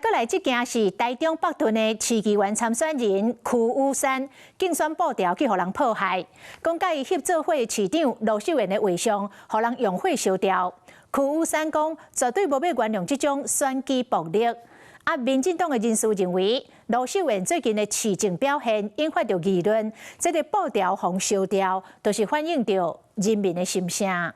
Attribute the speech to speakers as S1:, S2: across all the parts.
S1: 閣來這件是台中北屯的市議員參選人區宇山競選布條去予人破壞，講佮伊合作伙市長盧秀燕的畫像，予人用火燒掉。區宇山講絕對無欲原諒這種選舉暴力。啊，民進黨的人士認為，盧秀燕最近的市政表現引發著議論，這个布條予燒掉，就是反映著人民的心聲。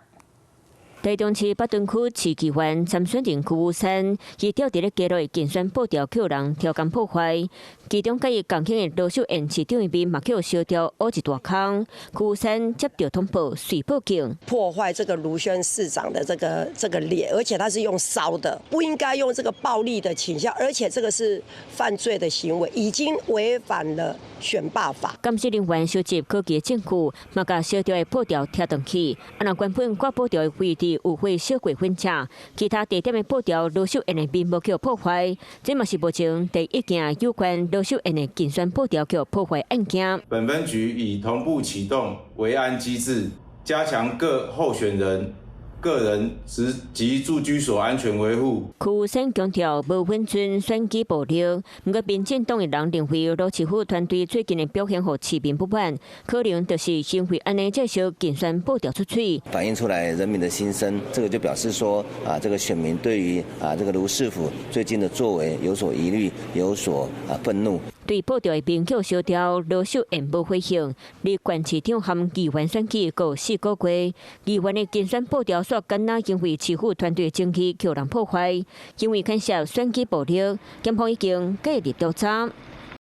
S2: 台中市北屯區市議員參選人區宇山，伊吊佇咧街路的競選布條予人挑工破壞，其中佮伊仝款的盧秀燕市長的面嘛予燒掉烏一大空。區宇山接著通報，遂報警。
S3: 破壞這個盧秀燕市長的這個臉，而且他是用燒的，不應該用這個暴力的傾向，而且這個是犯罪的行為，已經違反了選罷法。
S2: 監視人員收集可疑證據，嘛共燒掉的布條拆斷去，啊若原本掛布條的位置有火燒過粉赤，其他地點的布條盧秀燕的面無予破壞，這嘛是目前第一件有關盧秀燕的競選布條予破壞案件。
S4: 本分局已同步啟動維安機制，加強各候選人個人及住居所安全維護。
S2: 區宇山強調無允准選舉暴力，毋過民進黨的人認為盧市府團隊最近的表現予市民不滿，可能就是因為按呢才燒競選布條出喙。
S5: 反映出來人民的心聲，這個就表示說啊，這個選民對於啊這個盧市府最近的作為有所疑慮，有所啊憤怒。
S2: 對布條的面予燒掉，盧秀燕無回應。離縣市長和議員選舉閣4個月，議員的競選布條煞敢若因為市府團隊爭議予人破壞，因為牽涉選舉暴力，檢方已經介入調查。